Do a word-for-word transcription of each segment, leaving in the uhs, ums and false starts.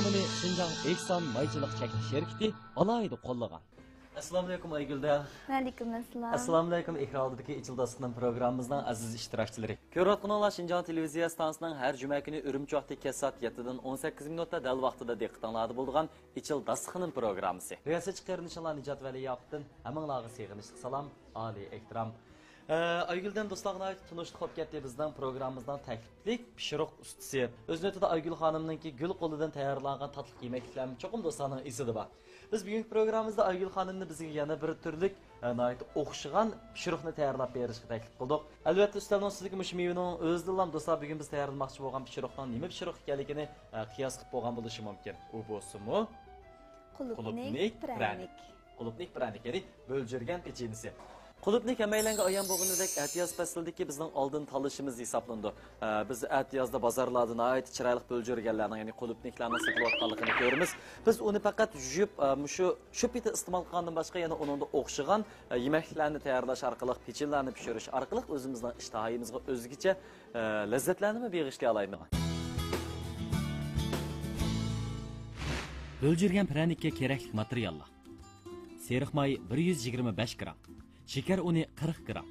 شىنجاڭ ئېھسان مايچىلىق چەكلىك شىركىتى ئالاھىدە قوللىغان. ئەسسالامۇئەلەيكۇم ئايگۈل دە. ۋەئەلەيكۇم ئەسسالام. ئەسسالامۇئەلەيكۇم ئېكران ئالدىدىكى ئېچىل داستىخىنىم پروگراممىمىزنىڭ ئەزىز ئىشتىراكچىلىرى. كۆرۈۋاتقىنىڭلار شىنجاڭ تېلېۋىزىيە ئىستانسىسىنىڭ ھەر جۈمە كۈنى ئۈرۈمچى ۋاقتى كەچ سائەت يەتتىدىن ئون سەككىز مىنۇتتا دەل ۋاقتىدا دىققىتىڭلاردا بولىدىغان ئېچىل داستىخىنىم پروگراممىسى. رىياسەتچى قېرىندىشىڭلار نىجات ۋەلى ياقۇپتىن ھەممىڭلارغا سېغىنىشلىق سالام، ئالىي ئېھتىرام. ئە، ئايگۈلدىن دوستلارغا ناھايىتى تونۇشلۇق بولۇپ كەتتى بىزنىڭ پروگراممىمىزنىڭ تەكلىپلىك پىشۇرۇق ئۇستىسى. ئۆز نۆۋىتىدە ئايگۈل خانىمنىڭكى گۈل قولىدىن تەييارلانغان تاتلىق يېمەكلىكلەرمۇ چوقۇم دوستلارنىڭ ئېسىدە بار. بىز بۈگۈنكى پروگراممىمىزدا ئايگۈل خانىمنى بىزگە يەنە بىر تۈرلۈك، ئە، ناھايىتى ئوخشىغان پىشۇرۇقنى تەييارلاپ بېرىشقا تەكلىپ قىلدۇق. ئەلۋەتتە، ئۈستەلنىڭ ئۈستىدىكى مۇشۇ مېۋىنىڭ ئۆزىدىنلا دوستلار بۈگۈن بىز تەييارلىماقچى بولغان پىشۇرۇقنىڭ نېمە پىشۇرۇق ئىكەنلىكىنى، ئە، قىياس قىلىپ بولغان بولۇشى مۇمكىن. ئۇ بولسىمۇ قۇلۇپنىك قۇلۇپنىك پىرەنىك. پىرەنىك. قۇلۇپنىك پىرەنىك، يەنى بۆلجۈرگەن پېچىنىسى. قۇلۇپنىك ھەممەيلەنگە ئايان بولغىنىدەك ئەتىياز پەسلىدىكى بىزنىڭ ئالدىن تاللىشىمىز ھېسابلىنىدۇ. ئە، بىز ئەتىيازدا بازارلاردا ناھايىتى چىرايلىق بۆلجۈرگەنلەرنىڭ، يەنى قۇلۇپنىكلارنىڭ سېتىلىۋاتقانلىقىنى كۆرىمىز. بىز ئۇنى پەقەت يۇيۇپ، ئە، مۇشۇ، شۇ پېتى ئىستېمال قىلغاندىن باشقا يەنە ئۇنىڭدا ئوخشىغان، ئە، يېمەكلىكلەرنى تەييارلاش ئارقىلىق، پېچىنىلەرنى پىشۇرۇش ئارقىلىق ئۆزىمىزنىڭ ئىشتىھايىمىزغا ئۆزگىچە، ئە، لەززەتلەرنىمۇ بېغىشلىيالايمىز. بۆلجۈرگەن پىرەنىككە كېرەكلىك ماتېرىياللار. سېرىق ماي بىر يۈز يىگىرمە بەش گرام، شېكەر ئۇنى قىرىق گرام،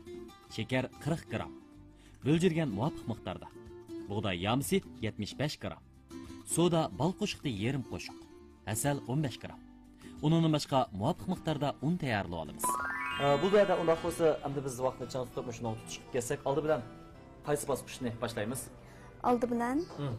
شېكەر قىرىق گرام، بۆلجۈرگەن مۇۋاپىق مىقداردا، بۇغداي يامىسى يەتمىش بەش گرام، سودا بال قوشۇقى يېرىم قوشۇق، ھەسەل ئون بەش گرام. ئۇنىڭدىن باشقا مۇۋاپىق مىقداردا ئۇن تەييارلىۋالىمىز. ئە، بۇ يەردە ئۇنداق بولسا، ئەمدى بىز ۋاقىتنى چىڭ تۇتۇپ، مۇشۇنىڭغا تۇتۇش قىلىپ كەتسەك، ئالدى بىلەن قايسى باسقۇچنى باشلايمىز؟ ئالدى بىلەن ھىم.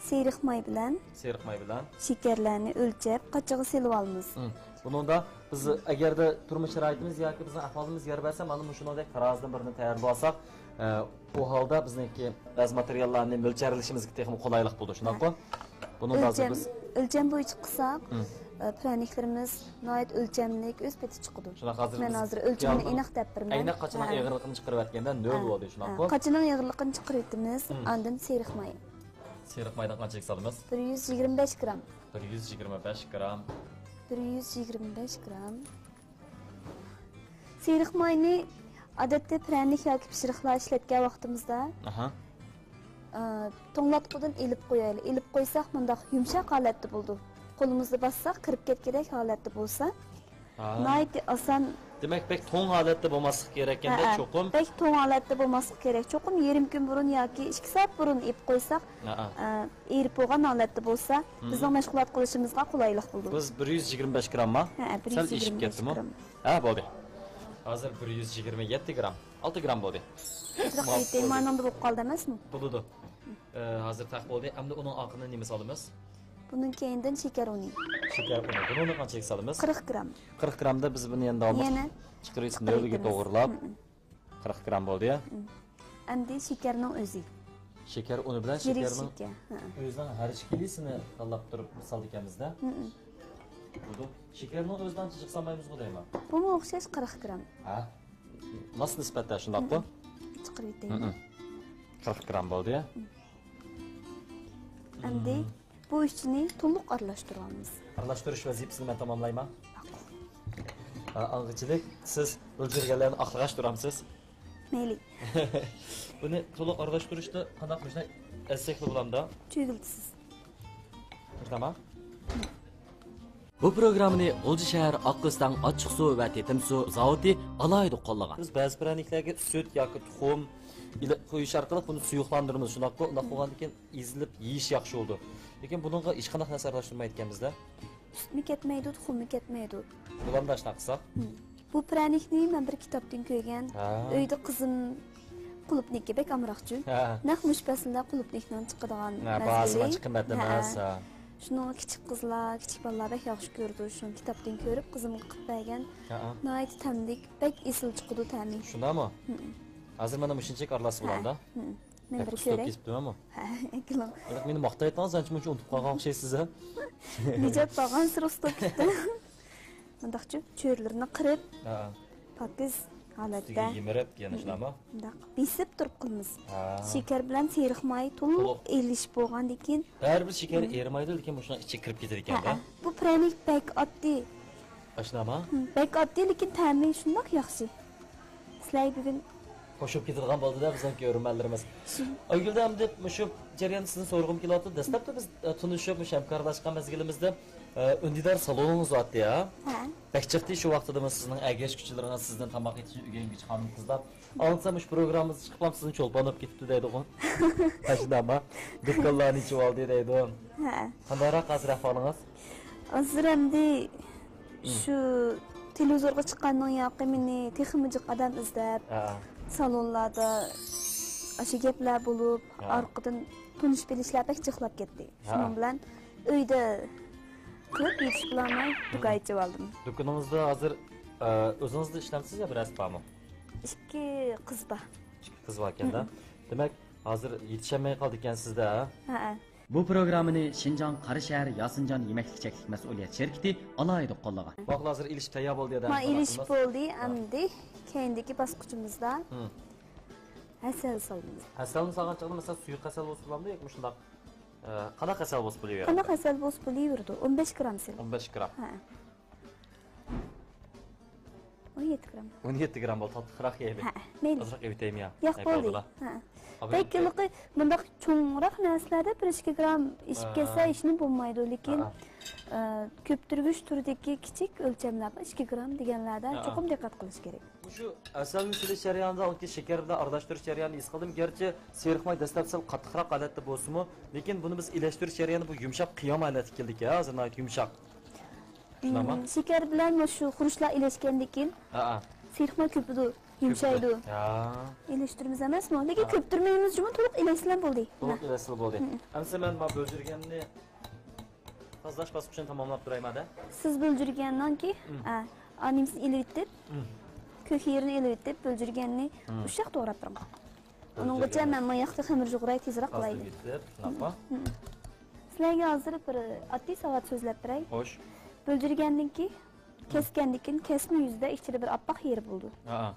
سېرىق ماي بىلەن سېرىق ماي بىلەن شېكەرلەرنى ئۆلچەپ قاچىغا سېلىۋالىمىز. ھىم. بۇنىڭدا بىز ئەگەردە تۇرمۇش شارائىتىمىز ياكى بىزنىڭ ئەھۋالىمىز يار بەرسە، مانا مۇشۇنىڭدەك تارازىدىن بىرنى تەييارلىۋالساق، ئە، ئۇ ھالدا بىزنىڭكى بەزى ماتېرىياللارنى مۆلچەرلىشىمىزگە تېخىمۇ قولايلىق بولىدۇ، شۇنداققۇ؟ ھە. بۇنىڭدا ھازىر ئۆلچەم، بىز ئۆلچەم بويىچە قىلساق، ھىم. ئە، پىرەنىكلىرىمىز ناھايىتى ئۆلچەملىك، ئۆز پېتى چىقىدۇ. شۇنداق، ھازىر مەن بىز ھازىر ئۆلچىمىنى پىيالىنىڭ ئېنىق دەپ بېرىمەن. ئەينەك قاچىنىڭ ھە. ئېغىرلىقىنى چىقىرىۋەتكەندە نۆل ھە. بولدى، ھە. شۇنداققۇ؟ قاچىنىڭ ئېغىرلىقىنى چىقىرىۋېتىمىز، ھىم. ئاندىن سېرىق ماي. سېرىق مايدىن قانچىلىك سالىمىز؟ بىر يۈز يىگىرمە بەش گرام. بىر يۈز يىگىرمە بەش گرام. بىر يۈز يىگىرمە بەش گرام. سېرىق ماينى ئادەتتە پىرەنىك ياكى پىشۇرۇقلار ئىشلەتكەن ۋاقتىمىزدا، ئاھا. ئە، توڭلاتقۇدىن ئېلىپ قويايلى. ئېلىپ قويساق مۇنداق يۇمشاق ھالەتتە بولىدۇ. قولىمىزدا باسساق كىرىپ كەتكۈدەك ھالەتتە بولسا، ھا. ناھايىتى ئاسان. دېمەك، بەك توڭ ھالەتتە بولماسلىقى كېرەك ئەكەندە، ھە، ھە. چوقۇم. بەك توڭ ھالەتتە بولماسلىقى كېرەك. چوقۇم يېرىم كۈن بۇرۇن ياكى ئىككى سائەت بۇرۇن ئېلىپ قويساق، ھە، ھە. ئە، ئېرىپ بولغان ھالەتتە بولسا، مم. بىزنىڭ مەشغۇلات قىلىشىمىزغا قولايلىق بولىدۇ. بىز بىر يۈز يىگىرمە بەش گرامما؟ ھە، ھە، سەل ئېشىپ بىر يۈز يىگىرمە بەش كەتتىمۇ؟ گرام. ھە، بولدى. ھازىر بىر يۈز يىگىرمە يەتتە گرام. ئالتە گرام بولدى. بىراق ماقۇل ئېيتاي، بولدى. مانىڭدا بولۇپ قالدى ئەمەسمۇ؟ بولىدۇ. ئە، ھازىر تەق بولدى. ئەمدى ئۇنىڭ ئاقىنى نېمە سالىمىز؟ بۇنىڭ كەينىدىن شېكەر ئۇنى. شېكەر ئۇنى. بۇنىڭدىن قانچىلىك سالىمىز؟ قىرىق گرام. قىرىق گرامدا بىز بۇنى يەنە داۋاملىق يەنە چىقىرىۋېتىپ، نۆلگە چىقىرىۋېتىمىز. توغرىلاپ. مم. قىرىق گرام بولدى يا. مم. ئەمدى شېكەرنىڭ ئۆزى. شېكەر ئۇنى بىلەن يىرىك شېكەرنىڭ شېكەر. ھە. ئۆزىنىڭ ھەر ئىككىلىسىنى تاللاپ تۇرۇپ سالىدىكەنمىزدە. مم. بولىدۇ. شېكەرنىڭ ئۆزىدىن جىق سالمايمىزغۇ دەيمەن. بۇمۇ ئوخشاش قىرىق گرام. ھە. ماس نىسبەتتە شۇنداققۇ؟ مم. چىقىرىۋېتەيلى. مم. قىرىق گرام بولدى يا. مم. ئەمدى بۇ ئىچىنى تولۇق ئارىلاشتۇرۇۋالىمىز. ئارىلاشتۇرۇش ۋەزىپىسىنى مەن تاماملايمەن. ماقۇل. ئا، ئاڭغىچىلىك، سىز ئۆلچۈرگەنلەرنى ئاقلىغاچ تۇرامسىز؟ مەيلى. بۇنى تولۇق ئارىلاشتۇرۇشتا قانداق مۇشۇنداق ئەزسەكلا بولامدا؟ چۆگۈلتىسىز. مۇشۇنداقما؟ بۇ پروگراممىنى غۇلجا شەھەر ئاقئۆستەڭ ئاچچىقسۇ ۋە تېتىمسۇ زاۋۇتى ئالاھىدە قوللىغان. بىز بەزى پىرەنىكلەرگە سۈت ياكى تۇخۇم ئېلىپ قويۇش ئارقىلىق بۇنى سۇيۇقلاندۇرىمىز، شۇنداققۇ؟ ئۇنداق بولغاندىن كېيىن ئېزىلىپ يېيىش ياخشى بولىدۇ. لېكىن بۇنىڭغا ھېچقانداق نەرسە ئارىلاشتۇرمايدىكەنمىزدە. سۈتمۇ كەتمەيدۇ، تۇخۇممۇ كەتمەيدۇ. بولامدا ئاشۇنداق قىلساق؟ ھىم. بۇ پىرەنىكنى مەن بىر كىتابتىن كۆرگەن. ھە. ئۆيدە قىزىم قۇلۇپنىكى بەك ئامراقچۇ. ھە. نەق مۇشۇ پەسىلدە قۇلۇپنىكنىڭ چىقىدىغان ھە، مەزگىلى. باھاسى قىممەت ھە. ئەمەس، ھە. شۇنىڭغا كىچىك قىزلار، كىچىك بالىلار بەك ياخشى كۆرىدۇ. شۇنى كىتابتىن كۆرۈپ، قىزىمغا قىلىپ بەرگەن. ھە. ناھايىتى تەملىك، بەك ئېسىل چىقىدۇ تەمى. شۇنداقمۇ؟ ھىم. ھازىر مانا مۇشۇنچىلىك ئارىلاشسا ھە. بولامدا؟ ھىم. مەن بەك بىر ئۇستىلىپ كۆرەي. كېسىپتىمەنمۇ؟ ھە، ئەكېلىڭ. بىراق مېنى ماختايتىڭىز، ئانچە مۇنچە ئۇنتۇپ قالغان ئوخشايسىز ھە. نىجات بارغانسېرى ئۇستىلىپ كېتىپتۇ. مۇنداقچۇ، چۆرىلىرىنى قىرىپ، ھە. پاكىز ھالەتتە. ئۈستىگە يىمىرىپ، يەنە شۇنداقمۇ؟ مۇنداق بېسىپ تۇرۇپ قىلىمىز. ھە. شېكەر بىلەن سېرىق ماي تولۇق تولۇق. ئېلىشىپ بولغاندىن كېيىن. بەرىبىر شېكەر ئېرىمايدۇ، لېكىن مۇشۇنىڭ ئىچىگە كىرىپ كېتىدىكەن-دە. ھە، ھە. بۇ پىرەنىك بەك ئاددىي. ئاشۇنداقما؟ ھىم، بەك ئاددىي، لېكىن تەمى شۇنداق ياخشى. سىلەرگە بۈگۈن قوشۇپ كېتىدىغان بولدى-دە بىزنىڭ كۆرۈرمەنلىرىمىز. شۇ. ئايگۈلدە ئەمدى مۇشۇ جەرياندا سىزدىن سورىغۇم كېلىۋاتىدۇ. دەسلەپتە بىز، ئە، تونۇشۇپ، مۇشۇ ھەمكارلاشقان مەزگىلىمىزدە، ئە، ئۈندىدار سالونىڭىز بارتى، ھە؟ ھە. بەك جىقتى شۇ ۋاقتىدىمۇ سىزنىڭ ئەگەشكۈچىلىرىڭىز، سىزدىن تاماق يېتىشنى ئۆگەنگۈچى خانىم-قىزلار. ئاڭلىسام، مۇشۇ پروگراممىمىزغا چىقىپلا سىزنى چولپان بولۇپ كېتىپتۇ دەيدىغۇ. ئاشۇنداقمۇ؟ دۇكانلارنى ئېچىۋالدى دەيدۇ. ھە. قانداقراق ھازىر ئەھۋالىڭىز؟ ھازىر ئەمدى شۇ تېلېۋىزورغا چىققاندىن ياقى مېنى تېخىمۇ جىق ئادەم ئىزدەپ، ھە، سالونلاردا ئاشۇ گەپلەر بولۇپ، ھە، ئارقىدىن تونۇشۇپ ئېلىشلار بەك جىقلاپ كەتتى. ھە. شۇنىڭ بىلەن ئۆيدە قىلىپ يېتىشىپ بولالماي دۇكان ئېچىۋالدىم. دۇكىنىڭىزدا ھازىر، ئە، ئۆزىڭىزلا ئىشلەمسىز يا بىرەرسى بارمۇ؟ ئىككى قىز بار. ئىككى قىز باركەن-دە. دېمەك، ھازىر يېتىشەلمەي قالدىكەنسىز-دە، ھە؟ ھەئە. بۇ پروگراممىنى شىنجاڭ قاراشەھەر ياسىنجان يېمەكلىك چەكلىك مەسئۇلىيەت شىركىتى ئالاھىدە قوللىغان. ماقۇل، ھازىر ئېلىشىپ تەييار بولدى يا؟ ما، ئېلىشىپ بولدى. ھە. ئەمدى كەينىدىكى باسقۇچىمىزدا ھەسەل سالىمىز. ھەسەلنى سالغان چاغدا، مەسىلەن، سۇيۇق ھەسەل بولسا بولامدۇ ياكى مۇشۇنداق، ئە، قانداق ھەسەل بولسا بولۇۋېرىدۇ؟ قانداق ھەسەل بولسا بولۇۋېرىدۇ. ئون بەش گرام سېلىڭ. ئون بەش گرام. ھە. ئون يەتتە گرام. ئون يەتتە گرام بولدى، تاتلىقراق يەيلى. ھە، مەيلى. ئازراق ئېۋىتەيمۇ يا؟ ياق، بولدى. ھە. بەك ھېلىقى مۇنداق چوڭراق نەرسىلەردە بىر ئىككى گرام ئېشىپ كەتسە ھېچنېمە بولمايدۇ، لېكىن، ھە، ئە، كۆپتۈرگۈچ تۈرىدىكى كىچىك ئۆلچەملەر بار، ئىككى گرام دېگەنلەردە چوقۇم دىققەت قىلىش كېرەك. مۇشۇ ھەسەلنى سېلىش جەريانىدا ئۇنىڭكى شېكەر بىلەن ئارىلاشتۇرۇش جەريانىنى ھېس قىلدىم. گەرچە سېرىق ماي دەسلەپتە سەل قاتتىقراق ھالەتتە بولسىمۇ، لېكىن بۇنى بىز ئېلەشتۈرۈش جەريانى بۇ يۇمشاق قىيام ھالەتكە كەلدىكەن، ھازىر ناھايىتى يۇمشاق. شۇنداقمۇ؟ شېكەر بىلەن مۇشۇ خۇرۇچلار ئېلەشكەندىن كېيىن، ھەئە، سېرىق ماي كۆپىدۇ، يۇمشايدۇ. ھە. ئېلەشتۈرىمىز ئەمەسمۇ؟ لېكىن كۆپتۈرمەيمىز جۇمۇ، تولۇق ئېلەشسىلا بولدى. تولۇق ئېلەشسىلا بولدى. ئەمسە مەن ما بۆلجۈرگەننى تازىلاش باسقۇچىنى تاماملاپ تۇرايمۇ-دە. سىز بۆلجۈرگەننىڭكى، ئە، ئانىمىسىنى ئېلىۋېتىپ، كۆك يېرىنى ئېلىۋېتىپ، بۆلجۈرگەننى ئۇششاق توغراپ بېرىڭ. ئۇنىڭغىچە مەن ماياقتا خېمىر جۇغراي تېزراق قىلايلى. ئازدىن يېتىپ، شۇنداقمۇ؟ سىلەرگە ھازىر بىر ئاددىي ساۋات سۆزلەپ بېرەي. خوش. بۆلجۈرگەندىن كېيىن، كەسكەندىن كېيىن كەسمە يۈزىدە ئىچىدە بىر ئاپئاق يېرى بولىدۇ. ھە.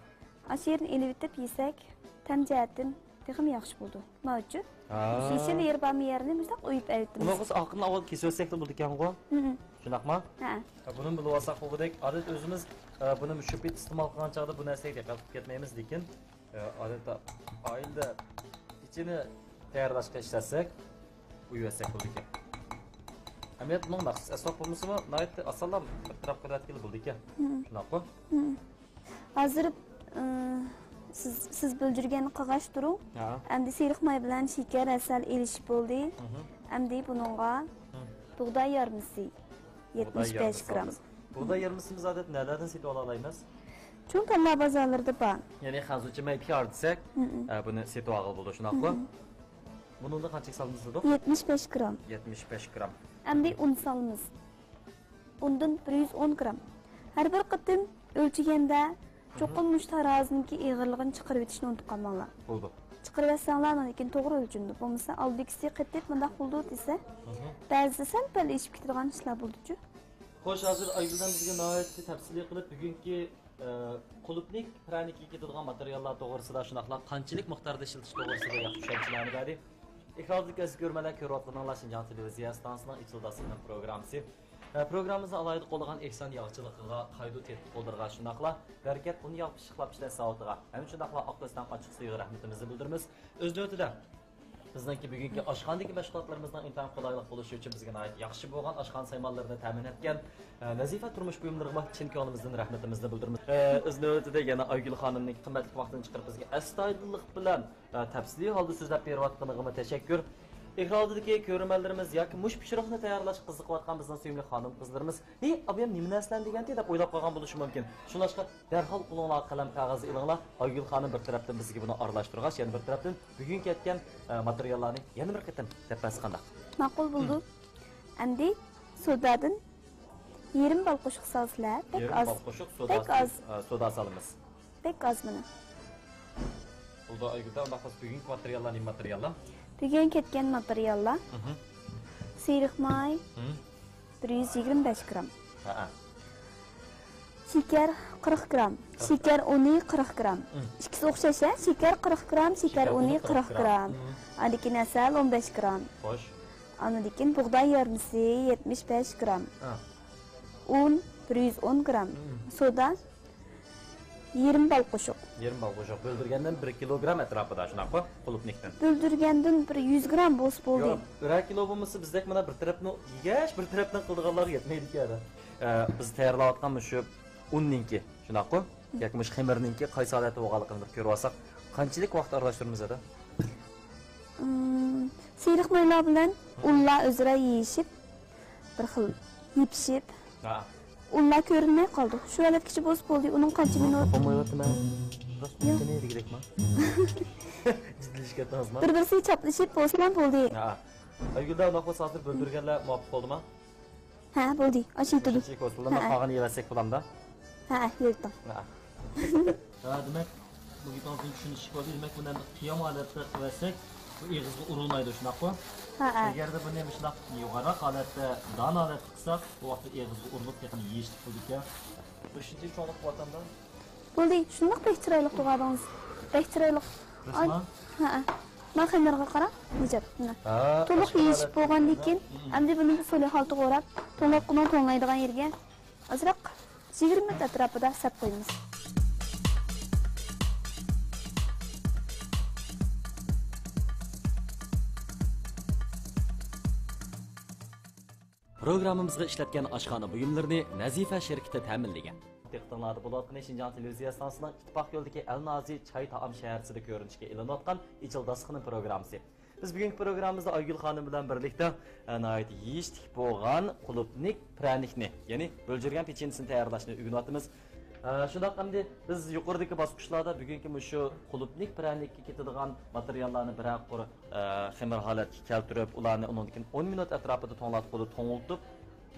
ئاشۇ يېرىنى ئېلىۋېتىپ يېسەك، تەم جەھەتتىن تېخىمۇ ياخشى بولىدۇ. ماۋۇچۇ. ھە. يېشىل يېرى بارمۇ يەرنى مۇشۇنداق ئويۇپ ئەۋېتىمىز. ئۇنىڭغا ئاقىنى ئاۋۋال كېسىۋەتسەكلا بولىدىكەنغۇ. شۇنداقمۇ؟ ھە. بۇنى بىلىۋالساق بولغۇدەك. ئادەتتە ئۆزىمىز، ئە، بۇنى مۇشۇ پېتى ئىستېمال قىلغان چاغدا بۇ نەرسىگە دىققەت قىلىپ كەتمەيمىز، لېكىن ئادەتتە ئائىلىدە ئىچىنى تەييارلاشقا ئىشلەتسەك، ئۇيۇۋەتسەك بولىدىكەن. ئەمەلىيەتتە بۇنىڭ مەخسۇس ئەسۋاب بولمىسىمۇ، ناھايىتى ئاسانلا بىر تەرەپ قىلىۋەتكىلى بولىدىكەن. شۇنداققۇ؟ ھازىر، ئى، سىز، سىز بۆلجۈرگەننى قىلغاچ تۇرۇڭ. ھە. ئەمدى سېرىق ماي بىلەن شېكەر، ھەسەل ئېلىشىپ بولدى. ئەمدى بۇنىڭغا بۇغداي يارمىسى. يەتمىش بەش گرام. بۇغداي يارمىسىمىز ئادەتتە نەلەردىن سېتىۋالالايمىز؟ چوڭ تاللا بازارلىرىدا بار. يەنى خەنزۇچە مەيپىيار دېسەك، ئە، بۇنى سېتىۋالغىلى بولىدۇ، شۇنداققۇ؟ بۇنىڭدا قانچىلىك سالىمىز دېدۇق؟ يەتمىش بەش گرام. يەتمىش بەش گرام. ئەمدى ئۇن سالىمىز. ئۇندىن بىر يۈز ئون گرام. ھەر بىر قېتىم ئۆلچىگەندە چوقۇم مۇشۇ تارازىنىڭكى ئېغىرلىقىنى چىقىرىۋېتىشنى ئۇنتۇپ قالماڭلار. بولىدۇ. چىقىرىۋەتسەڭلار ئاندىن كېيىن توغرا ئۆلچىنىدۇ. بولمىسا ئالدىكىسى قېتىپ مۇنداق بولىدۇ دېسە، بەزىدە سەل پەل ئېشىپ كېتىدىغان ئىشلار بولىدۇچۇ. خوش، ھازىر ئايگۈلدىن بىزگە ناھايىتى تەپسىلىي قىلىپ بۈگۈنكى، ئە، قۇلۇپنىك پىرەنىككە كېتىدىغان ماتېرىياللار توغرىسىدا، شۇنداقلا قانچىلىك مىقداردا ئىشلىتىش توغرىسىدا ياخشى چۈشەنچىلەرنى بەردى. ئېكرانىدىكى ئەزىز كۆرۈرمەنلەر، كۆرۈۋاتقىنىڭلار شىنجاڭ تېلېۋىزىيە ئىستانسىسىنىڭ ئېچىلدى داستىخىنى پروگراممىسى. ئە، پروگراممىمىزنى ئالاھىدە قوللىغان ئېھسان ياغچىلىقىغا، قايدۇ تېتىتقۇلىرىغا، شۇنداقلا بەرىكەت ئۇن ياغ پىششىقلاپ ئىشلەش زاۋۇتىغا، ھەم شۇنداقلا ئاق ئۆستەڭ ئاچچىقسۈيىگە رەھمىتىمىزنى بىلدۈرىمىز. ئۆز نۆۋىتىدە، بىزنىڭكى بۈگۈنكى ئاشخانىدىكى مەشغۇلاتلىرىمىزنىڭ ئىنتايىن قولايلىق بولۇشى ئۈچۈن بىزگە ناھايىتى ياخشى بولغان ئاشخانا سايمانلىرىنى تەمىن ئەتكەن، ئە، نەزىپە تۇرمۇش بۇيۇملىرىغىمۇ چىن كۆڭلىمىزدىن رەھمىتىمىزنى بىلدۈرىمىز. ئە، ئۆز نۆۋىتىدە يەنە ئايگۈل خانىمنىڭ قىممەتلىك ۋاقتىنى چىقىرىپ بىزگە ئەستايىدىللىق بىلەن، ئە، تەپسىلىي ھالدا سۆزلەپ بېرىۋاتقىنىغىمۇ تەشەككۈر. ئېكران ئالدىدىكى كۆرۈرمەنلىرىمىز ياكى مۇشۇ پىشۇرۇقنى تەييارلاشقا قىزىقىۋاتقان بىزنىڭ سۆيۈملۈك خانىم-قىزلىرىمىز، ھېي، ئابىيام نېمە نەرسىلەرنى دېگەنتى دەپ ئويلاپ قالغان بولۇشى مۇمكىن. شۇڭلاشقا دەرھال قولۇڭلارغا قەلەم، كاغىز ئېلىڭلار. ئايگۈل خانىم بىر تەرەپتىن بىزگە بۇنى ئارىلاشتۇرغاچ، يەنە بىر تەرەپتىن بۈگۈنكى ئەتكەن، ئە، ماتېرىياللارنى يەنە بىر قېتىم دەپ بەرسە قانداق؟ ماقۇل بولىدۇ. ئەمدى سودادىن يېرىم بال قوشۇق سالسىلە، بەك ئاز. يېرىم بال قوشۇق سودا، بەك ئاز. ئە، سودا سالىمىز. بەك ئاز مانا. بولدى، ئايگۈلدە، ئۇنداق بولسا بۈگۈنكى ماتېرىياللار نېمە ماتېرىياللار؟ بۈگۈن كەتكەن ماتېرىياللار. سېرىق ماي، بىر يۈز يىگىرمە بەش گرام. ھەئە. شېكەر قىرىق گرام. شېكەر ئۇنى قىرىق گرام. ئىككىسى ئوخشاش ھە؟ شېكەر قىرىق گرام، شېكەر ئۇنى قىرىق گرام. ئاندىن كېيىن ھەسەل ئون بەش گرام. خوش. ئاندىن كېيىن بۇغداي يارمىسى يەتمىش بەش گرام. ئۇن بىر يۈز ئون گرام. سودا. يېرىم بال قوشۇق. يېرىم بال قوشۇق. بۆلدۈرگەندىن بىر كىلوگرام ئەتراپىدا، شۇنداققۇ؟ قۇلۇپنىكتىن. بۆلدۈرگەندىن بىر يۈز گرام بولسا بولدى. ياق، بىرەر كىلو بولمىسا، بىزدەك مانا بىر تەرەپنىڭ يېگەچ، بىر تەرەپنىڭ قىلىدىغانلارغا يەتمەيدىكەن. ئە، بىز تەييارلاۋاتقان مۇشۇ ئۇننىڭكى، شۇنداققۇ؟ ياكى مۇشۇ خېمىرنىڭكى قايسى ھالەتتە بولغانلىقىنى بىر كۆرۈۋالساق، قانچىلىك ۋاقىت ئارىلاشتۇرىمىز ئەدە؟ ئىم، سېرىق مايلار بىلەن ئۇنلار ئۆزئارا يېيىشىپ، بىر خىل يېپىشىپ، ھە. ئۇنلار كۆرۈنمەي قالىدۇ. شۇ ھالەتكىچە بولسا بولدى. ئۇنىڭ قانچە مىنۇت؟ بولمايۋاتىمەن. راست ياق. ئېيتقىنى دېگۈدەكما؟ جىددىيلىشىپ كەتتىڭىزما؟ بىر-بىرسىگە چاپلىشىپ بولسىلا بولدى. ھە. ئايگۈلدە، ئۇنداق بولسا ھازىر بۆلدۈرگەنلەر مۇۋاپىق بولدىما؟ ھە، بولدى. ئاشۇ يېتىدۇ. شۇنچىلىك بولسۇن. ھە. قالغىنىنى يەۋەتسەك بولامدا؟ ھە، يېرىتىڭ. ھە. ھە، دېمەك، بۇ گېپىڭىزدىن چۈشىنىشلىك بولدى. دېمەك، بۇنى ئەمدى قىيام ھالەتتە قىلىۋەتسەك، بۇ ئېغىزغا ئۇرۇلمايدۇ، شۇنداققۇ؟ ھە، ھە. ئەگەردە بۇنى مۇشۇنداق يۇقىرىراق ھالەتتە، دان ھالەتتە قىلساق، بۇ ۋاقىتتا ئېغىزغا ئۇرۇلۇپ، تېخىمۇ يېيىشلىك بولىدىكەن. بۇ شۇنچىلىك چوڭلۇق بولۇۋاتامدا؟ بولدى، شۇنداق بەك چىرايلىق تۇغادىڭىز. بەك چىرايلىق. رەسما؟ ھەئە. مانا خېمىرغا قارا، نىجات، مانا. ھە، تولۇق ئاشۇ يېيىشىپ بولغاندىن كېيىن، مم. ئەمدى بۇنى بىر فولىيە خالتىغا ئوراپ، توڭلاتقۇنىڭ توڭلايدىغان يېرىگە ئازراق يىگىرمە مىنۇت ئەتراپىدا سەپ قويىمىز. پروگراممىمىزغا ئىشلەتكەن ئاشخانا بۇيۇملىرىنى نەزىفە شىركىتى تەمىنلىگەن. دىققىتىڭلاردا بولۇۋاتقىنى شىنجاڭ تېلېۋىزىيە ئىستانسىسىنىڭ ئىتتىپاق يولىدىكى ئەلنازى چاي تائام شەھەرچىسىدە كۆرۈنۈشكە ئېلىنىۋاتقان ئېچىل داستىخىنى پروگراممىسى. بىز بۈگۈنكى پروگراممىمىزدا ئايگۈل خانىم بىلەن بىرلىكتە، ئە، ناھايىتى يېيىشلىك بولغان قۇلۇپنىك پىرەنىكنى، يەنى بۆلجۈرگەن پېچىنىسىنى تەييارلاشنى ئۆگىنىۋاتىمىز. ئە، شۇنداق ئەمدى بىز يۇقىرىدىكى باسقۇچلاردا بۈگۈنكى مۇشۇ قۇلۇپنىك پىرەنىككە كېتىدىغان ماتېرىياللارنى بىرەر قۇر، ئە، خېمىر ھالەتكە كەلتۈرۈپ، ئۇلارنى ئۇنىڭدىن كېيىن ئون مىنۇت ئەتراپىدا توڭلاتقۇلى توڭلىتىپ،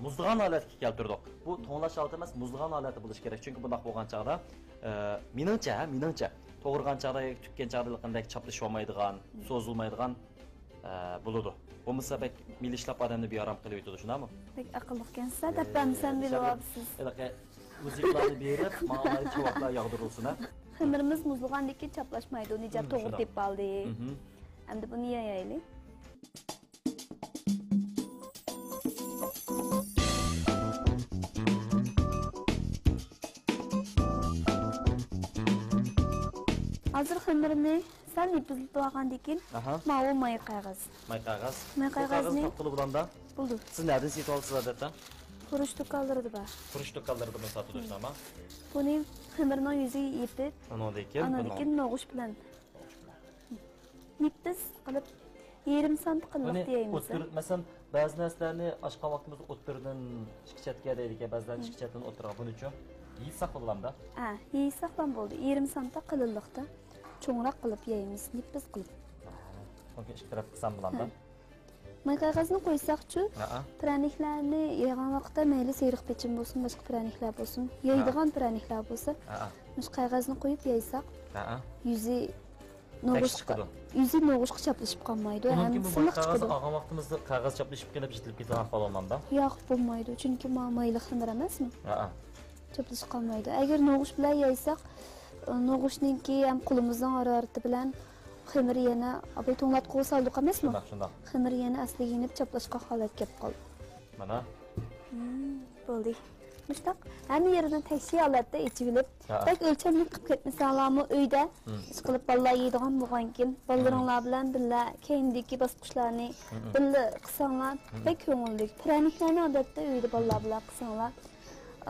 مۇزلىغان ھالەتكە كەلتۈردۇق. بۇ توڭلاش ھالىتى ئەمەس، مۇزلىغان ھالەتتە بولۇشى كېرەك. چۈنكى بۇنداق بولغان چاغدا، ئە، مېنىڭچە، ھە، مېنىڭچە، توغرىغان چاغدا ياكى تۈگكەن چاغدا ھېلىقىدەك چاپلىشىۋالمايدىغان، سوزۇلمايدىغان، ئە، بولىدۇ. بولمىسا بەك مىلىشلاپ ئادەمنى بىئارام قىلىۋېتىدۇ، شۇنداقمۇ؟ بەك ئەقىللىقكەنسىز، دەپ بەرمىسەم بىلىۋالىسىز. ھېلىقى ۋەزىپىلەرنى بېرىپ، ماڭا ئالاھىدە جاۋابلار ياغدۇرۇلسۇن، ھە؟ خېمىرىمىز مۇزلىغاندىن كېيىن چاپلاشمايدۇ، نىجات توغرا تېپىپ ئالدى. ئەمدى بۇنى يايايلى. ھازىر خېمىرنى سەل نېپىزلىتىپ ئالغاندىن كېيىن، ئاھا، ماۋۇ ماي قەغەز. ماي قەغەز. ماي بۇ قەغەزنى قەغەزنى تاپقىلى بولامدا؟ بولىدۇ. سىز نەدىن سېتىۋالىسىز ئادەتتە؟ خۇرۇچ دۇكانلىرىدا بار. خۇرۇچ دۇكانلىرىدا بۇنى ساتىدۇ، شۇنداقمۇ؟ بۇنى خېمىرنىڭ يۈزىگە يېپىپ، ئاندىن كېيىن نوغۇچ بىلەن نېپىز قىلىپ، يېرىم سانتى قىلىنلىقتا يايمىز. ئوتتۇرا، مەسىلەن، بەزى نەرسىلەرنى ئاشقان ۋاقتىمىزدا ئوتتۇرىدىن ئىككى چەتكە دەيدىكەن، بەزىلەر ئىككى چەتتىن ئوتتۇرىغا. بۇنىچۇ؟ يېيىشساق بولامدا؟ ھە، يېيىشساقلا بولدى. يېرىم سانتى قىلىنلىقتا چوڭراق قىلىپ يايمىز، نېپىز قىلىپ. ئۇنى ئىككى تەرەپ قىلسام بولامدا؟ ھە. ماي قەغەزنى قويساقچۇ، ھەئە، پىرەنىكلەرنى يايغان ۋاقىتتا مەيلى سېرىق پېچىن بولسۇن، باشقا پىرەنىكلەر بولسۇن، يايدىغان پىرەنىكلەر بولسا، ھەئە، مۇشۇ قەغەزنى قويۇپ يايساق، ھەئە، يۈزى نوغۇچقا، يۈزى نوغۇچقا چاپلىشىپ قالمايدۇ، ھەم سىلىق چىقىدۇ. ئۇنىڭ كېيىن بۇ ماي قەغەزنى ئالغان ۋاقتىمىزدا قەغەز چاپلىشىپ قېلىپ يېتىلىپ كېتىدىغان ئەھۋال بولمامدا؟ ياق، بولمايدۇ، چۈنكى ما-، مايلىق خېمىر ئەمەسمۇ؟ ھەئە. چاپلىشىپ قالمايدۇ. ئەگەر نوغۇچ بىلەن يايساق، نوغۇچنىڭكى ھەم قولىمىزنىڭ ھارارىتى بىلەن خېمىر يەنە، ئاباي توڭلاتقۇغا سالدۇق ئەمەسمۇ؟ شۇنداق، شۇنداق. خېمىر يەنە ئەسلىگە يېنىپ چاپلاشقان ھالەتكە كېلىپ قالدى. مانا. مم، بولدى. مۇشۇنداق ھەممە يېرىدىن تەكشى ھالەتتە ئېچىۋېلىپ، ھە، بەك ئۆلچەملىك قىلىپ كەتمىسەڭلارمۇ ئۆيدە، مم، ئىشقىلىپ بالىلار يەيدىغان بولغانكىن، بالىلىرىڭلار، مم، بىلەن بىللە كەينىدىكى باسقۇچلارنى، مم، بىللە قىلساڭلار، مم، بەك كۆڭۈللۈك. پىرەنىكلەرنى ئادەتتە ئۆيدە بالىلار بىلەن قىلساڭلار،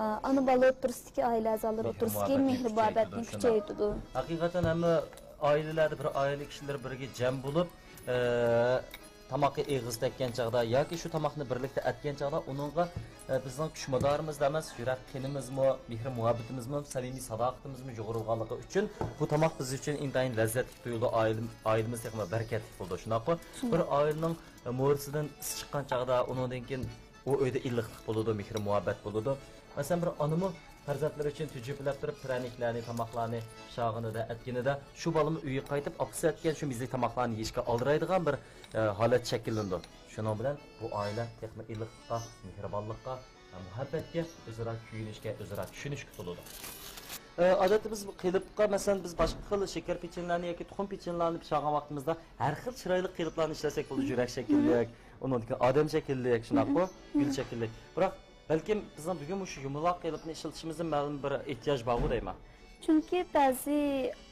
ئانا-بالا ئوتتۇرىسىدىكى، ئائىلە ئەزالىرى ئوتتۇرىسىدىكى مېھرىي-مۇھەببەتنى كۈچەيتىدۇ. ھەقىقەتەن ھەممە ئائىلىلەردە بىر ئائىلە كىشىلىرى بىرگە جەم بولۇپ، ئە، تاماققا ئېغىز تەگكەن چاغدا ياكى شۇ تاماقنى بىرلىكتە ئەتكەن چاغدا ئۇنىڭغا، ئە، بىزنىڭ كۈچ-مادارىمىزلا ئەمەس، يۈرەك قېنىمىزمۇ، مېھرى-مۇھەببىتىمىزمۇ، سەمىمىي ساداقىتىمىزمۇ يۇغۇرۇلغانلىقى ئۈچۈن بۇ تاماق بىز ئۈچۈن ئىنتايىن لەززەتلىك تۇيۇلىدۇ، ئائىلە-، ئائىلىمىز تېخىمۇ بەرىكەتلىك بولىدۇ. شۇنداققۇ؟ شۇنداق. بىر ئائىلىنىڭ، ئە، مورىسىدىن ئىس چىققان چاغدا، ئۇنىڭدىن كېيىن ئۇ ئۆيدە ئىللىقلىق بولىدۇ، مېھرى-مۇھەببەت بولىدۇ. مەسىلەن، بىر ئانىمۇ پەرزەنتلىرى ئۈچۈن تۈجۈپىلەپ تۇرۇپ، پىرەنىكلەرنى، تاماقلارنى پىشاغىنىدا، ئەتكىنىدە، شۇ بالىمۇ ئۆيگە قايتىپ، ئاپىسى ئەتكەن شۇ مېزىلىك تاماقلارنى يېيىشكە ئالدىرايدىغان بىر، ئە، ھالەت شەكىللىنىدۇ. شۇنىڭ بىلەن بۇ ئائىلە تېخىمۇ ئىللىقلىققا، مېھرىبانلىققا، مۇھەببەتكە، ئۆزئارا كۆيۈنۈشكە، ئۆزئارا چۈشىنىشكە تولىدۇ. ئە، ئادەتتە بىز بۇ قېلىپقا، مەسىلەن، بىز باشقا خىل شېكەر پېچىنلەرنى ياكى تۇخۇم پېچىنلارنى پىشاغان ۋاقتىمىزدا، ھەر خىل چىرايلىق قېلىپلارنى ئىشلەتسەك بولىدۇ، جۈرەك شەكىللىك، ئۇنىڭدىن كېيىن ئادەم شەكىللىك، شۇنداققۇ؟ گۈل شەكىللىك. بىراق، بەلكىم بىزنىڭ بۈگۈن مۇشۇ يۇمىلاق قېلىپنى ئىشلىتىشىمىزدىن مەلۇم بىر ئېھتىياج بارغۇ دەيمەن. چۈنكى بەزى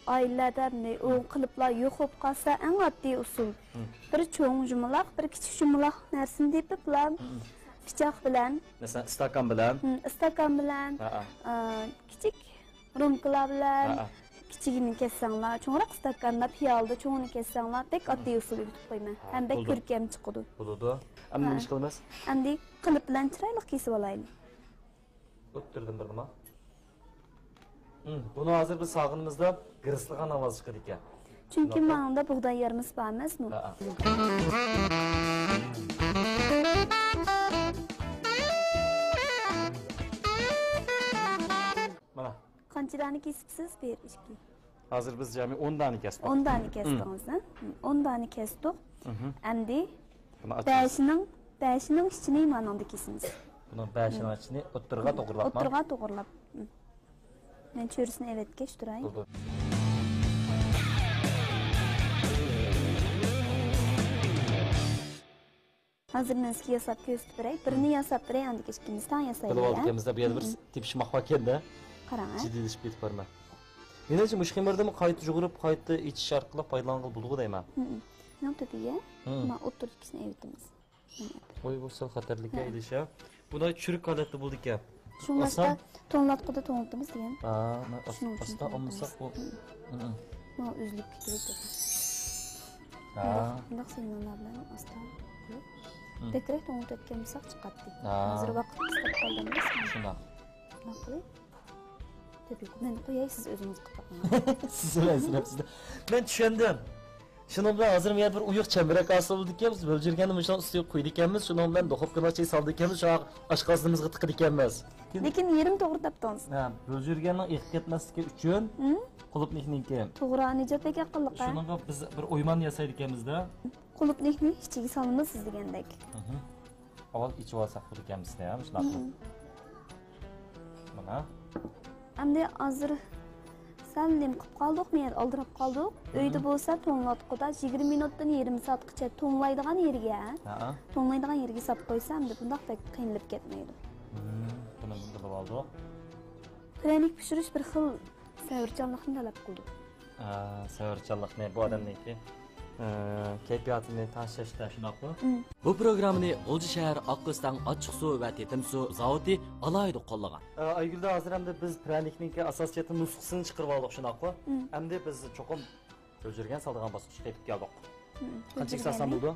ئائىلىلەردە مۇنداق ئۇ قىلىپلار يوق بولۇپ قالسا، ئەڭ ئاددىي ئۇسۇل. بىر چوڭ يۇمىلاق، بىر كىچىك يۇمىلاق نەرسىنى تېپىپلا، پىچاق بىلەن، مەسىلەن، ئىستاكان بىلەن. ھىم، ئىستاكان بىلەن، ھەئە. ئا، كىچىك رومكىلار بىلەن، ھەئە. كىچىكىنى كەسسەڭلار، چوڭراق ئىستاكاندا، پىيالىدا چوڭىنى كەسسەڭلار، بەك ئاددىي ئۇسۇل ئۆگىتىپ قويىمەن. ھە، ھەم بەك بولىدۇ. كۆركەم چىقىدۇ. بولىدۇ. ئەمدى ھە. نېمە ئىش قىلىمىز؟ ئەمدى قىلىپ بىلەن چىرايلىق كېسىۋالايلى. ئوتتۇرىدىن بىر نېمە؟ ھىم، بۇنى ھازىر بىز سالغىنىمىزدا گىرىسلىغان ئاۋاز چىقىدىكەن. چۈنكى شۇنداقمۇ؟ ماڭىدا بۇغداي يارمىسى بار ئەمەسمۇ؟ ھەئە. مانا. قانچە دانە كېسىپسىز؟ بىر، ئىككى. ھازىر بىز جەمئىي ئون دانە كەستۇق. ئون دانە ھىم. كەستىڭىز، ھە؟ ھىم، ئون دانە كەستۇق. ھىم. ئەمدى بۇنى ئاچىمىز. بەشىنىڭ، بەشىنىڭ ئىچىنى مانىڭدا كېسىمىز. بۇنىڭ بەشىنىڭ ھىم. ئىچىنى ئوتتۇرىغا توغرىلاپمۇ؟ ئوتتۇرىغا توغرىلاپ. ھىم. مەن چۆرىسىنى ئەۋەتكەچ تۇراي. بولدى. ھازىر مەن سىزگە ياساپ كۆرسىتىپ بېرەي. بىرنى ياساپ بېرەي، ئاندىن كېيىن ئىككىنچىسىنى سەن ياسايلى، بىلىۋالدۇق ھە؟ ئىكەنمىز-دە، بۇ يەردە بىر مم. تېپىشماق باركەن-دە. قاراڭ ھە. جىددىيلىشىپ كېتىپ بارىمەن. مېنىڭچە، مۇشۇ خېمىردىمۇ قايتا يۇغۇرۇپ، قايتا ئېچىش ئارقىلىق پايدىلانغىلى بولىدىغۇ دەيمەن. مم. شۇنىڭ تۈپىگە مم. مانا ئوتتۇرىدىكىسىنى ئېلىۋېتىمىز. ۋاي، بۇ سەل خەتەرلىك ھە. ئېلىش ھە. بۇنى چۈرۈك ھالەتتە بولىدىكەن. شۇڭلاشقا ئاسان. توڭلاتقۇدا توڭلىتىمىز دېگەن. ھا، مەن ئاس-، شۇنىڭ ئۈچۈن ئاستا توڭلىتىمىز. ئالمىساق بۇ. مم. مم. مانا ئۈزۈلۈپ كېتىۋېتىدۇ. ھا. مۇنداق، مۇنداق سىگناللار بىلەن ئاستا قويۇپ. مم. بەكرەك توڭلىتىۋەتكەن بولساق چىقاتتى. ھا. ھازىر ۋاقىت قىستاپ قالدى ئەمەسمۇ؟ شۇنداق. شۇنداق قىلىپ. تۆپۈك. مەن قوياي، سىز ئۆزىڭىز قىلىپ بېقىڭ. سىز بىلەن سىناپ سىزدە. مەن چۈشەندىم. شۇنىڭ بىلەن ھازىر مۇ يەردە بىر ئويۇق چەمبىرەك ھاسىل بولىدىكەن، بىز بۆلجۈرگەننى مۇشۇنىڭ ئۈستىگە قويىدىكەنمىز، شۇنىڭ بىلەن دۇخوپكىنىڭ ئىچىگە سالىدىكەنمىز، شۇ ئاشقازىنىمىزغا تىقىدىكەنمىز. لېكىن يېرىم توغرا تاپتىڭىز. ھە، بۆلجۈرگەننىڭ ئېقىپ كەتمەسلىكى ئۈچۈن مم. قۇلۇپنىكنىڭكى. توغرا، نىجات بەك ئەقىللىق ھە. شۇنىڭغا بىز بىر ئويمان ياسايدىكەنمىز-دە. قۇلۇپنىكنى ئىچىگە سالىمىز سىز دېگەندەك. مم. ئاۋۋال ئېچىۋالساق بولىدىكەنمىز دە، مۇشۇنداق قىلىپ. مم. مانا. ئەمدى ھازىر سەل نېمە قىلىپ قالدۇق، مەن ئالدىراپ قالدۇق. مم. ئۆيدە بولسا توڭلاتقۇدا يىگىرمە مىنۇتتىن يېرىم سائەتقىچە توڭلايدىغان يېرىگە، ھە. توڭلايدىغان يېرىگە ساپ قويسا، ئەمدى بۇنداق بەك قىينىلىپ كەتمەيدۇ. مم. بۇنى بىلىۋالدۇق. پىرەنىك پىشۇرۇش بىر خىل سەۋرچانلىقنى تەلەپ قىلىدۇ. ئا، سەۋرچانلىقنى، بۇ ئادەمنىڭكى، ئا، كەيپىياتىنى تەڭشەشتە، شۇنداقمۇ؟ مم. بۇ پروگراممىنى غۇلجا شەھەر ئاقئۆستەڭ ئاچچىقسۇ ۋە تېتىمسۇ زاۋۇتى ئالاھىدە قوللىغان. ئا، ئايگۈلدە ھازىر ئەمدى بىز پىرەنىكنىڭكى ئاساسىي جەھەتتىن نۇسخىسىنى چىقىرىۋالدۇق، شۇنداققۇ؟ مم. ئەمدى بىز چوقۇم بۆلجۈرگەن سالىدىغان باسقۇچقا يېتىپ كەلدۇق. مم. قانچىلىك سالسام بولىدۇ؟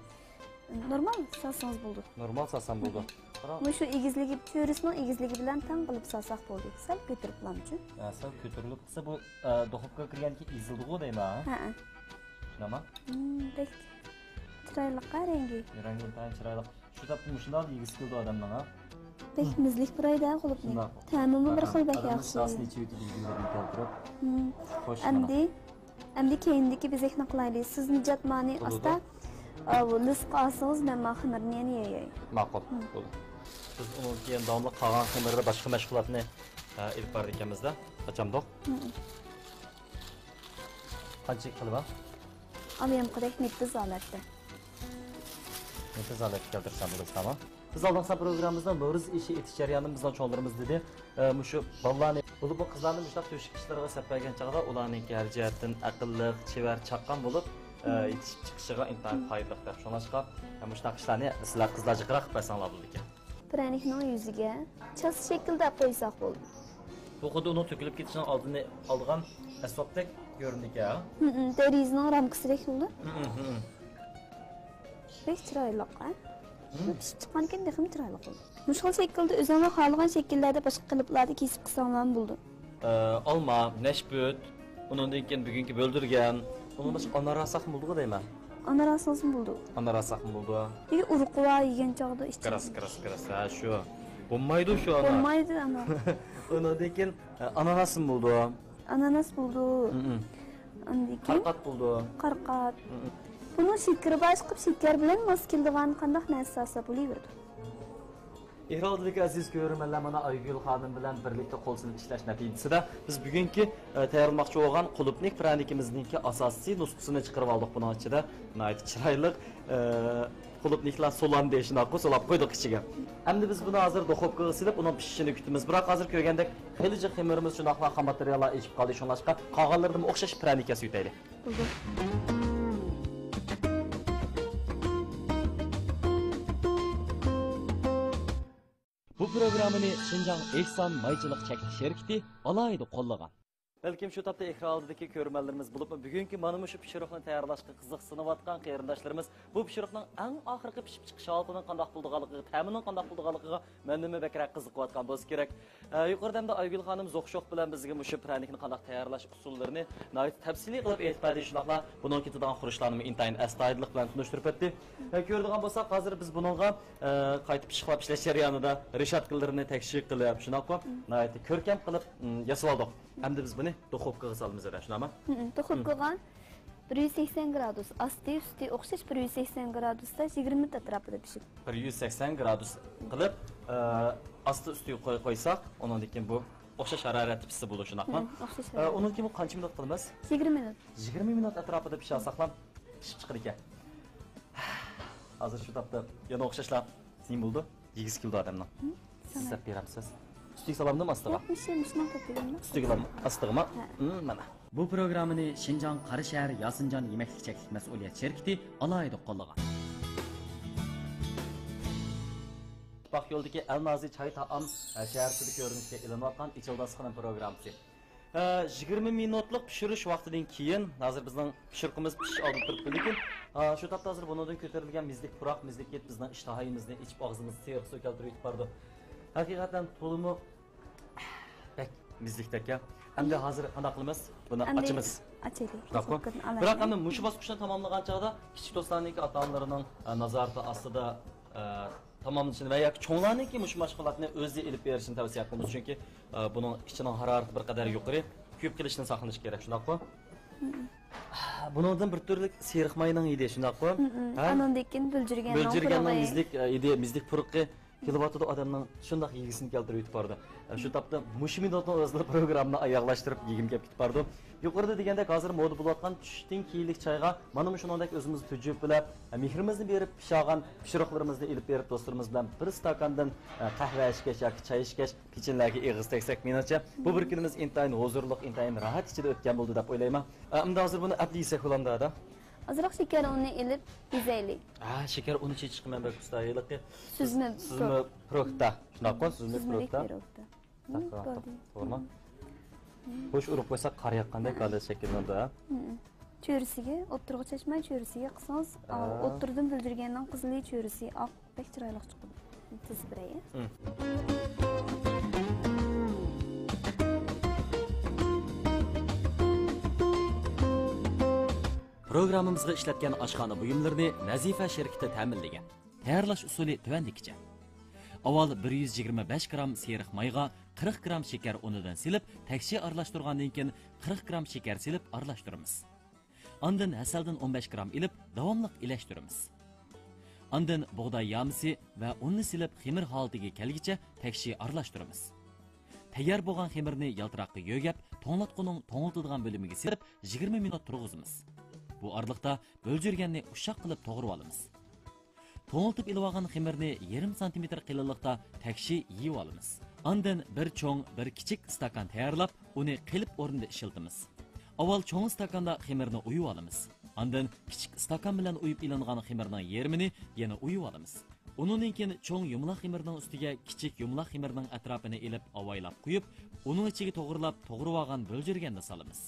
نورمال سالسىڭىز بولىدۇ. نورمال سالسام بولىدۇ. مم. قاراڭ. مۇشۇ ئېگىزلىكى، چۆرىسىنىڭ ئېگىزلىكى بىلەن تەڭ قىلىپ سالساق بولدى. سەل كۆتۈرۈپلامچۇ؟ ھە، سەل كۆتۈرۈلۈپ قىلسا بۇ، ئە، دۇخوپكىغا كىرگەندىن كېيىن ئېزىلىدىغۇ دەيمەن، ھە؟ ھە. شۇنداقما؟ مم، بەك چىرايلىق ھە رەڭگى. رەڭگى ئىنتايىن چىرايلىق. شۇ تاپتا مۇشۇنداق يېگۈسى كېلىدۇ ئادەمنىڭ، ھە؟ بەك مم. مىزلىك پۇرايدۇ ھە قۇلۇپنى. شۇنداق. تەمىمۇ بىر خىل بەك ئادەمنىڭ ياخشى. ئىشتىھاسىنى ئېچىۋېتىدۇ، يېگۈلىرىنى كەلتۈرۈپ. مم. خوش، ئەمدى، ئەمدى كەينىدىكى بېزەكنى قىلايلى. سىز نىجات مانى ئاستا، ئاۋۇ، لىسقا ئالسىڭىز، مەن ما خېمىرنى يەنە يەيەي. ماقۇل. مم. بولدى. بىز ئۇنىڭدىن كېيىن داۋاملىق قالغان خېمىردا باشقا مەشغۇلاتنى، ئە، ئېلىپ بارىدىكەنمىز-دە. ئاچامدۇق. مم. قانچىلىك قىلىمەن؟ ئاۋۇ يامىقىدەك نېپىز ھالەتتە. نېپىز ھالەتكە كەلتۈرسەم بولىدۇ، تامام. بىز ئالدىنقى سان پروگراممىمىزدا نورۇز ئېشى ئېتىش جەريانىدا بىزنىڭ چوڭلىرىمىز دېدى، ئە، مۇشۇ بالىلارنى، بولۇپمۇ قىزلارنى مۇشۇنداق تۆشۈك ئىشلىرىغا سەپ بەرگەن چاغدا ئۇلارنىڭكى ھەر جەھەتتىن ئەقىللىق، چېۋەر، چاققان بولۇپ، ئە، يېتىشىپ چىقىشىغا ئىنتايىن پايدىلىق دەپ. شۇڭلاشقا، ئە، مۇشۇنداق ئىشلارنى سىلەر قىزلار جىقراق قىلىپ بەرسەڭلار بولىدىكەن. پىرەنىكنىڭ يۈزىگە چاس شەكلىدە قويساق بولدى. بۇ خۇددى ئۇنىڭ تۆكۈلۈپ كېتىشىنىڭ ئالدىنى ئالىدىغان ئەسۋابتەك كۆرۈنىدىكەن. ھىم، ھىم، دېرىزىنىڭ رامكىسىدەك بولدى. ھىم، ھىم، ھىم. بەك چىرايلىق، ھە؟ ھىم. بۇ پىشىپ چىققاندىكىن تېخىمۇ چىرايلىق بولدى. مۇشۇ خىل شەكىلدە ئۆزۈڭلار خالىغان شەكىللەردە باشقا قېلىپلاردا كېسىپ قىلساڭلارمۇ بولىدۇ. ئە، ئالما، نەشپۈت، ئۇنىڭدىن كېيىن بۈگۈنكى بۆلدۈرگەن، ئۇنىڭدىن باشقا ئانار ئالساقمۇ بولىدىغۇ دەيمەن. ئانار ئالسىڭىزمۇ بولىدۇ. ئانار ئالساقمۇ بولىدۇ. ياكى ئۇرۇقى بار يېگەن چاغدا ئىچىڭىز. كىراس، كىراس، كىراس. ھە، شۇ. بولمايدۇ شۇ ئانار. بولمايدۇ ئانار. ئۇنىڭدىن كېيىن، ئە، ئاناناسمۇ بولىدۇ. ئاناناس بولىدۇ. ھىم، ھىم. ئاندىن كېيىن قارقات بولىدۇ. قارقات. ھىم، ھىم. بۇنىڭ شېكىرى بار، ئىشقىلىپ شېكەر بىلەن ماس كېلىدىغان قانداق نەرسە ئالسا بولۇۋېرىدۇ. ئېكران ئالدىدىكى ئەزىز كۆرۈرمەنلەر، مانا ئايگۈل خانىم بىلەن بىرلىكتە قول سېلىپ ئىشلەش نەتىجىسىدە بىز بۈگۈنكى، ئە، تەييارلىماقچى بولغان قۇلۇپنىك پىرەنىكىمىزنىڭكى ئاساسىي نۇسخىسىنى چىقىرىپ ئالدۇق. بۇنىڭ ئىچىدە ناھايىتى چىرايلىق، ئە، قۇلۇپنىكلار سولاندى، شۇنداققۇ، سولاپ قويدۇق ئىچىگە. ئەمدى بىز بۇنى ھازىر دۇخوپكىغا سېلىپ، ئۇنىڭ پىشىشىنى كۈتىمىز. بىراق ھازىر كۆرگەندەك خېلى جىق خېمىرىمىز، شۇنداقلا خام ماتېرىياللار ئېشىپ قالدى، شۇڭلاشقا قالغانلىرىدىمۇ ئوخشاش پىرەنىك ياسىۋېتەيلى. بولدى. بۇ پروگراممىنى شىنجاڭ ئېھسان مايچىلىق چەكلىك شىركىتى ئالاھىدە قوللىغان. بەلكىم شۇ تاپتا ئېكران ئالدىدىكى كۆرۈرمەنلىرىمىز بولۇپمۇ بۈگۈنكى مانا مۇشۇ پىشۇرۇقنى تەييارلاشقا قىزىقسىنىۋاتقان قېرىنداشلىرىمىز بۇ پىشۇرۇقنىڭ ئەڭ ئاخىرقى پىشىپ چىقىش ھالىتىنىڭ قانداق بولىدىغانلىقىغا، تەمىنىڭ قانداق بولىدىغانلىقىغا مەندىنمۇ بەكرەك قىزىقىۋاتقان بولسا كېرەك. ئە، يۇقىرىدا ئەمدى ئايگۈل خانىم زوق شوق بىلەن بىزگە مۇشۇ پىرەنىكنى قانداق تەييارلاش ئۇسۇللىرىنى ناھايىتى تەپسىلىي قىلىپ ئېيتىپ بەردى، شۇنداقلا بۇنىڭ كېتىدىغان خۇرۇچلارنىمۇ ئىنتايىن ئەستايىدىللىق بىلەن تونۇشتۇرۇپ ئۆتتى. ئە، كۆرىدىغان بولساق، ھازىر بىز بۇنىڭغا، ئە، قايتا پىششىقلاپ ئىشلەش جەريانىدا رېشاتكىلىرىنى تەكشى قىلىپ، شۇنداققۇ، ناھايىتى كۆركەم قىلىپ، م، ياسىۋالدۇق. ئەمدى بىز بۇنى دۇخوپكىغا سالىمىز، شۇنداقمۇ؟ ھم، دۇخوپكىغا بىر يۈز سەكسەن گرادۇس، ئاستى ئۈستى ئوخشاش بىر يۈز سەكسەن گرادۇستا يىگىرمە مىنۇت ئەتراپىدا پىشىپ. بىر يۈز سەكسەن گرادۇس قىلىپ، ئە، ئاستى ئۈستى قوي-، قويساق، ئۇنىڭدىن كېيىن بۇ ئوخشاش ھارارەتتە پىشسا بولىدۇ، شۇنداقمۇ؟ ھم، ئوخشاش ئە، ھارارەت. ئۇنىڭدىن كېيىن بۇ قانچە مىنۇت قىلىمىز؟ يىگىرمە مىنۇت. يىگىرمە مىنۇت ئەتراپىدا پىشىرساقلا پىشىپ چىقىدىكەن. ھازىر شۇ تاپتا يەنە ئوخشاشلا نېمە بولىدۇ؟ يېگۈسى كېلىدۇ ئادەمنىڭ. ھم، سىز سانا. دەپ بېرەمسىز؟ ئۈستىگە سالامدىمۇ، ئاستىغا؟ ياق، مۇشۇ، مۇشۇنداق تۇتۇۋېرىڭ. ئۈستىگە سالامدۇ، ئاستىغىمۇ؟ ھە. ھم، مانا. بۇ پروگراممىنى شىنجاڭ قاراشەھەر ياسىنجان يېمەكلىك چەكلىك مەسئۇلىيەت شىركىتى ئالاھىدە قوللىغان. ئىتتىپاق يولىدىكى ئەل نازى چاي تائام، ئە، شەھەرچىلىك كۆرۈنۈشكە ئېلىنىۋاتقان ئېچىلدى ئاستىخىنىم پروگراممىسى. ئە، يىگىرمە مىنۇتلۇق پىشۇرۇش ۋاقتىدىن كېيىن، ھازىر بىزنىڭ پىشۇرۇقىمىز پىشىش ئالدىدا تۇرۇپتۇ، لېكىن، ئە، شۇ تاپتا ھازىر بۇنىڭدىن كۆتۈرۈلگەن مىزلىك پۇراق، مىزلىك ھىد بىزنىڭ ئىشتىھايىمىزنى ئېچىپ، ئاغزىمىزدا سېرىق سۇ كەلتۈرۈۋېتىپ بارىدۇ. ھەقىقەتەن تولىمۇ بەك مىزلىكتەك يا. ئەمدى ھازىر قانداق قىلىمىز؟ بۇنى ئەمدى ئاچىمىز. ئاچايلى. شۇنداققۇ؟ بىراق ئەمدى مۇشۇ باسقۇچنى تاماملىغان چاغدا كىچىك دوستلارنىڭكى ئاتا-ئانىلىرىنىڭ، ئە، نازارىتى ئاستىدا، ئە، تاماملىشىنى ۋە ياكى چوڭلارنىڭكى مۇشۇ مەشغۇلاتنى ئۆزى ئېلىپ بېرىشىنى تەۋسىيە قىلىمىز. چۈنكى، ئە، بۇنىڭ ئىچىنىڭ ھارارىتى بىر قەدەر يۇقىرى، كۆيۈپ قېلىشتىن ساقلىنىش كېرەك، شۇنداققۇ؟ بۇنىڭدىن بىر تۈرلۈك سېرىق ماينىڭ ھىدى، شۇنداققۇ؟ ھە؟ ئانىڭدىن كېيىن بۆلجۈرگەننىڭ بۆلجۈرگەننىڭ پۇرىقى. مىزلىك، ئە، ھىدى، مىزلىك پۇرىقى كېلىۋاتىدۇ، ئادەمنىڭ شۇنداق يېگۈسىنى كەلتۈرۈۋېتىپ بارىدۇ. ئە، شۇ تاپتا مۇشۇ مىنۇتنىڭ ئۆزىلا پروگراممىنى ئاياغلاشتۇرۇپ يېگۈم كەپ كېتىپ بارىدۇ. يۇقىرىدا دېگەندەك، ھازىر مودا بولۇۋاتقان چۈشتىن كېيىنلىك چايغا مانا مۇشۇنىڭدەك ئۆزىمىز تۈجۈپ بىلەپ، ئە، مېھرىمىزنى بېرىپ پىشىغان پىشۇرۇقلىرىمىزنى ئېلىپ بېرىپ، دوستلىرىمىز بىلەن بىر ئىستاكاندىن، ئە، قەھۋە ئىچكەچ ياكى چاي ئىچكەچ، پېچىنلەرگە ئېغىز تەگسەك، مېنىڭچە، بۇ بىر كۈنىمىز ئىنتايىن ھۇزۇرلۇق، ئىنتايىن راھەت ئىچىدە ئۆتكەن بولدى دەپ ئويلايمەن. ئە، ئەمدى ھازىر بۇنى ئەپلى يېسەك بولامدۇ، ئادا؟ ئازراق شېكەر ئۇنى ئېلىپ بېزەيلى. ھە، شېكەر ئۇنى چېچىشقا مەن بەك ئۇستا. ھېلىقى سۈزمە، سۈزمە پروكتا. شۇنداققۇ؟ سۈزمە سۈزمىلىك پروكتا. پروكتا. توغرىمۇ؟ بوش ئۇرۇپ قويساق قار ياغقاندەك ھالەت شەكىللىنىدۇ، ھە؟ چۆرىسىگە، ئوتتۇرىغا چاچماي چۆرىسىگە قىلسىڭىز، ھە. ئوتتۇرىدىن بۆلجۈرگەننىڭ قىزىلى چۆرىسى ئاق، بەك چىرايلىق چىقىدۇ. تىزىپ بېرەي. پروگراممىمىزغا ئىشلەتكەن ئاشخانا بۇيۇملىرىنى نەزىپە شىركىتى تەمىنلىگەن. تەييارلاش ئۇسۇلى تۆۋەندىكىچە. ئاۋۋال بىر يۈز يىگىرمە بەش گرام سېرىق مايغا قىرىق گرام شېكەر ئۇنىدىن سېلىپ، تەكشى ئارىلاشتۇرغاندىن كېيىن، قىرىق گرام شېكەر سېلىپ ئارىلاشتۇرىمىز. ئاندىن ھەسەلدىن ئون بەش گرام ئېلىپ، داۋاملىق ئىلەشتۈرىمىز. ئاندىن بۇغداي يامىسى ۋە ئۇننى سېلىپ، خېمىر ھالىتىگە كەلگۈچە تەكشى ئارىلاشتۇرىمىز. تەييار بولغان خېمىرنى يالتىراققا يۆگەپ، توڭلاتقۇنىڭ توڭلىتىدىغان بۆلۈمىگە سېلىپ، يىگىرمە مىنۇت تۇرغۇزىمىز. بۇ ئارىلىقتا بۆلجۈرگەننى ئۇششاق قىلىپ توغرىۋالىمىز. توڭلىتىپ ئېلىۋالغان خېمىرنى يېرىم سانتىمېتىر قېلىنلىقتا تەكشى يېيىۋالىمىز. ئاندىن بىر چوڭ، بىر كىچىك ئىستاكان تەييارلاپ، ئۇنى قېلىپ ئورنىدا ئىشلىتىمىز. ئاۋۋال چوڭ ئىستاكاندا خېمىرنى ئۇيۇۋالىمىز. ئاندىن كىچىك ئىستاكان بىلەن ئۇيۇپ ئېلىنغان خېمىرنىڭ يېرىمىنى يەنە ئۇيۇۋالىمىز. ئۇنىڭدىن كېيىن چوڭ يۇمىلاق خېمىرنىڭ ئۈستىگە كىچىك يۇمىلاق خېمىرنىڭ ئەتراپىنى ئېلىپ ئاۋايلاپ قويۇپ، ئۇنىڭ ئىچىگە توغرىلاپ توغرىۋالغان بۆلجۈرگەننى سالىمىز.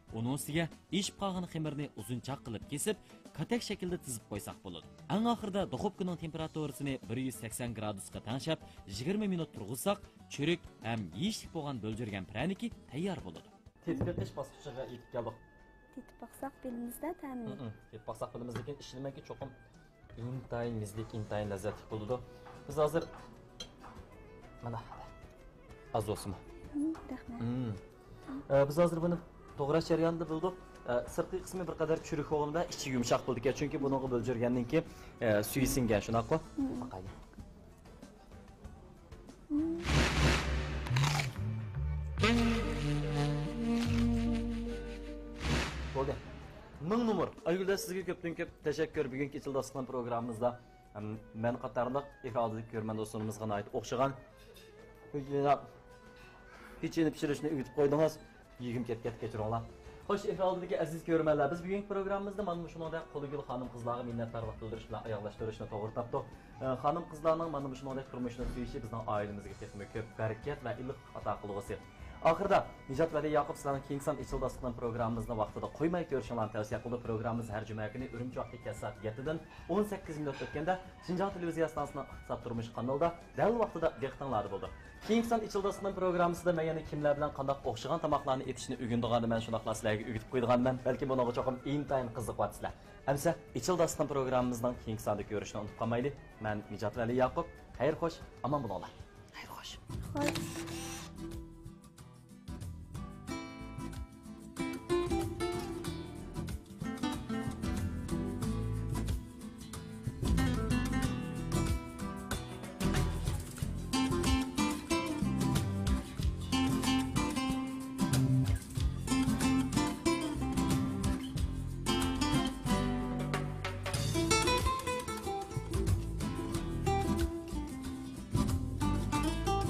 ئۇنىڭ ئۈستىگە ئېشىپ قالغان خېمىرنى ئۇزۇنچاق قىلىپ كېسىپ، كاتەك شەكىلدە تىزىپ قويساق بولىدۇ. ئەڭ ئاخىرىدا دۇخوپكىنىڭ تېمپېراتۇرىسىنى بىر يۈز سەكسەن گرادۇسقا تەڭشەپ، يىگىرمە مىنۇت تۇرغۇزساق، چۈرۈك ھەم يېيىشلىك بولغان بۆلجۈرگەن پىرەنىكى تەييار بولىدۇ. تېتىپ بېقىش باسقۇچىغا يېتىپ كەلدۇق. تېتىپ باقساق بىلىمىز-دە تەمىنى. ھىم، ھىم. تېتىپ باقساق بىلىمىز، لېكىن ئىشىنىمەنكى، چوقۇم ئىنتايىن مىززىلىك، ئىنتايىن لەززەتلىك بولىدۇ. بىز ھازىر، مانا، ئاز بولسىمۇ. ھىم، رەھمەت. ھىم. ئە، بىز ھازىر بۇنى توغراش جەريانىدا بىلدۇق. ئە، سىرتقى قىسمى بىر قەدەر چۈرۈك بولغىنىدا ئىچى يۇمشاق بولىدىكەن، چۈنكى بۇنىڭغا بۆلجۈرگەندىن كېيىن، ئە، سۈيى سىڭگەن، شۇنداققۇ؟ ھىم. باقايلى. ئايگۈلدە، سىزگە كۆپتىن كۆپ تەشەككۈر. بۈگۈنكى ئىچىلدى ئاستىخان پروگراممىمىزدا، ئەم، مەن قاتارلىق ئېكران ئالدىدىكى كۆرۈرمەن دوستلىرىمىزغا ناھايىتى ئوخشىغان پېچىنە پىشۇرۇشنى ئۆگىتىپ قويدىڭىز. يېگۈم كەتكەن، كەچۈرۈڭلار. خوش، ئېكران ئالدىدىكى ئەزىز كۆرۈرمەنلەر، بىز بۈگۈنكى پروگراممىمىزنى مانا مۇشۇنىڭدەك قولىگۈل خانىم-قىزلارغا مىننەتدارلىق بىلدۈرۈش بىلەن ئاياغلاشتۇرۇشنى توغرا تاپتۇق. ئە، خانىم-قىزلارنىڭ مانا مۇشۇنىڭدەك تۇرمۇشنى سۆيۈشى بىزنىڭ ئائىلىمىزگە تېخىمۇ كۆپ بەرىكەت ۋە ئىللىقلىق ئاتا قىلغۇسى. ئاخىرىدا نىجات ۋەلى ياقۇپ سىلەرنىڭ كېيىنكى سان ئېچىلدى ئاستىخان پروگراممىمىزنى ۋاقتىدا قويماي كۆرۈشۈڭلارنى تەۋسىيە قىلىدۇ. پروگراممىمىز ھەر جۈمە كۈنى ئۈرۈمچى ۋاقتى كەچ سائەت يەتتىدىن ئون سەككىز مىنۇت ئۆتكەندە شىنجاڭ تېلېۋىزىيە ئىستانسىسىنىڭ ئىقتىساد تۇرمۇش قانىلىدا دەل ۋاقتىدا دىققىتىڭلاردا بولىدۇ. كېيىنكى سان ئېچىلدى ئاستىخان پروگراممىسىدا مەن يەنە كىملەر بىلەن قانداق ئوخشىغان تاماقلارنى ئېتىشنى ئۆگىنىدىغانمەن، شۇنداقلا سىلەرگە ئۆگىتىپ قويىدىغانمەن. بەلكىم بۇنىڭغا چوقۇم ئىنتايىن قىزىقىۋاتىسىلەر. ئەمسە ئېچىلدى ئاستىخان پروگراممىمىزنىڭ كېيىنكى سانىدا كۆرۈشىنى ئۇنتۇپ قالمايلى. مەن نىجات ۋەلى ياقۇپ. خەير خوش، ئامان بولۇڭلار. خەير خوش. خوش.